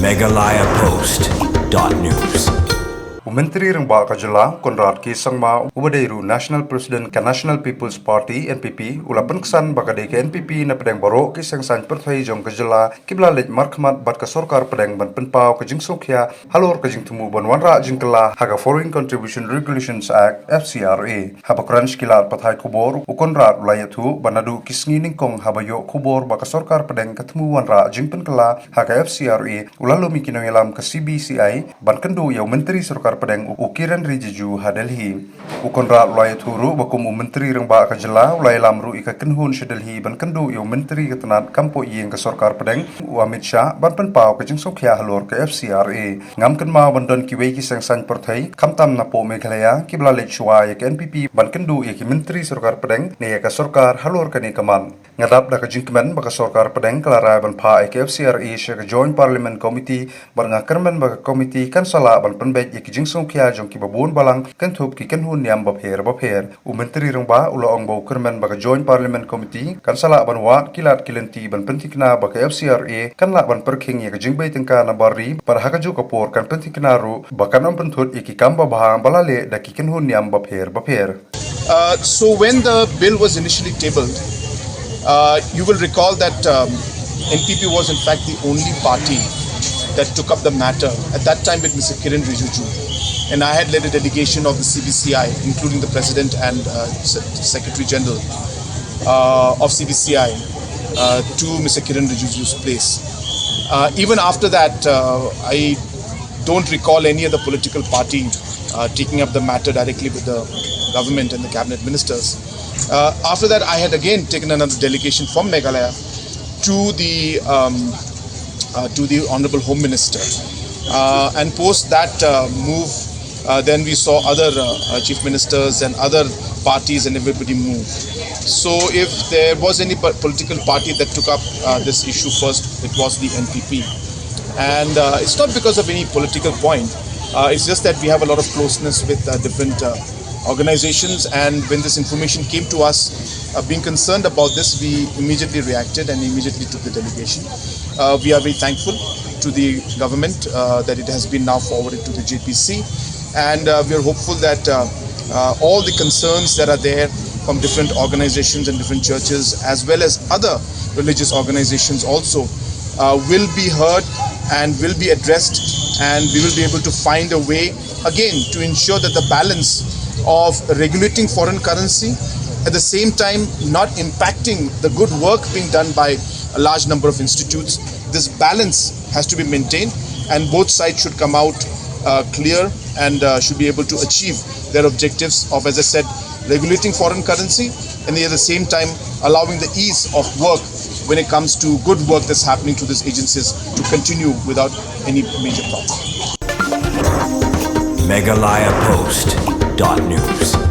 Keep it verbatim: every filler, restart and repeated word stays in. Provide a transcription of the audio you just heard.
Meghalaya Post dot news. U Myntri Rangbah ka Jylla, Conrad K Sangma, uba dei ruh National President ka National People's Party, N P P, u la pynksan ba ka dei ka N P P na pdeng baroh ki seng saiñ pyrthei jong ka Jylla kiba la leit markhmat bad ka sorkar pdeng ban pynpaw ka jingsngewkhia halor ka jingthmu ban wanrah jingkylla ha ka Foreign Contribution Regulations Act, F C R A. Haba kren sha ki lad pathai khubor, u Conrad u la ïathuh ba naduh ki sngi nyngkong haba ïoh khubor ba ka sorkar pdeng ka thmu wanrah jingpynkylla ha ka F C R A, u la lum ïa ki nongïalam ka C B C I ban kynduh ïa u Myntri Sorkar Pdeng, u Kiren Rijiju, ha Delhi. U Conrad u la ïathuh ruh ba kum u Myntri Rangbah ka Jylla, u la ïalam ruh ïa ka kynhun sha Delhi ban kynduh ïa u Myntri ka tnat kam poh ïing ka sorkar pdeng, u Amit Shah, ban pynpaw ka jingsngewkhia halor ka F C R A. Ngam kynmaw ban don kiwei ki seng saiñ pyrthei, khamtam napoh Meghalaya, kiba la leit shuwa ïa ka N P P ban kynduh ïa ki Myntri Sorkar Pdeng ne ïa ka sorkar halor kane ka mat. Nga dap da ka jingkmen ba ka sorkar pdeng ka la rai ban phah ïa ka F C R A sha ka Joint Parliament Committee, bad nga kyrmen ba ka committee kan sa lah ban pynbeit ïa ki jingsngewkhia jong kiba bun balang kynthup ki kynhun niam bapher bapher. U Myntri Rangbah u la ong ba u kyrmen ba ka Joint Parliament Committee kan sa lah ban wad ki lad ki lynti ban pynthikna ba ka F C R A kan lah ban pyrkhing ïa ka jingbei tyngka na bar ri, bad ha kajuh ka por kan pynthikna ruh ba kan ym pynthut ïa ki kam babha ba la leh da ki kynhun niam bapher bapher. Uh, so when the bill was initially tabled, uh, you will recall that um, N P P was in fact the only party that took up the matter at that time with Mister Kiren Rijiju. And I had led a delegation of the C B C I, including the President and uh, Se- Secretary General uh, of C B C I, uh, to Mister Kiren Rijiju's place. Uh, even after that, uh, I don't recall any other political party uh, taking up the matter directly with the government and the cabinet ministers. Uh, after that, I had again taken another delegation from Meghalaya to the um, uh, to the Honorable Home Minister, uh, and post that uh, move, uh, then we saw other uh, uh, chief ministers and other parties and everybody move. So if there was any po- political party that took up uh, this issue first, it was the N P P. And uh, it's not because of any political point. Uh, it's just that we have a lot of closeness with uh, different uh, organizations, and when this information came to us, uh, being concerned about this, we immediately reacted and immediately took the delegation. Uh, we are very thankful to the government uh, that it has been now forwarded to the J P C, and uh, we are hopeful that uh, uh, all the concerns that are there from different organizations and different churches, as well as other religious organizations also, uh, will be heard and will be addressed, and we will be able to find a way again to ensure that the balance of regulating foreign currency, at the same time not impacting the good work being done by a large number of institutes, this balance has to be maintained, and both sides should come out uh, clear and uh, should be able to achieve their objectives of, as I said, regulating foreign currency and at the same time allowing the ease of work when it comes to good work that's happening through these agencies to continue without any major problem. Meghalaya Post dot news.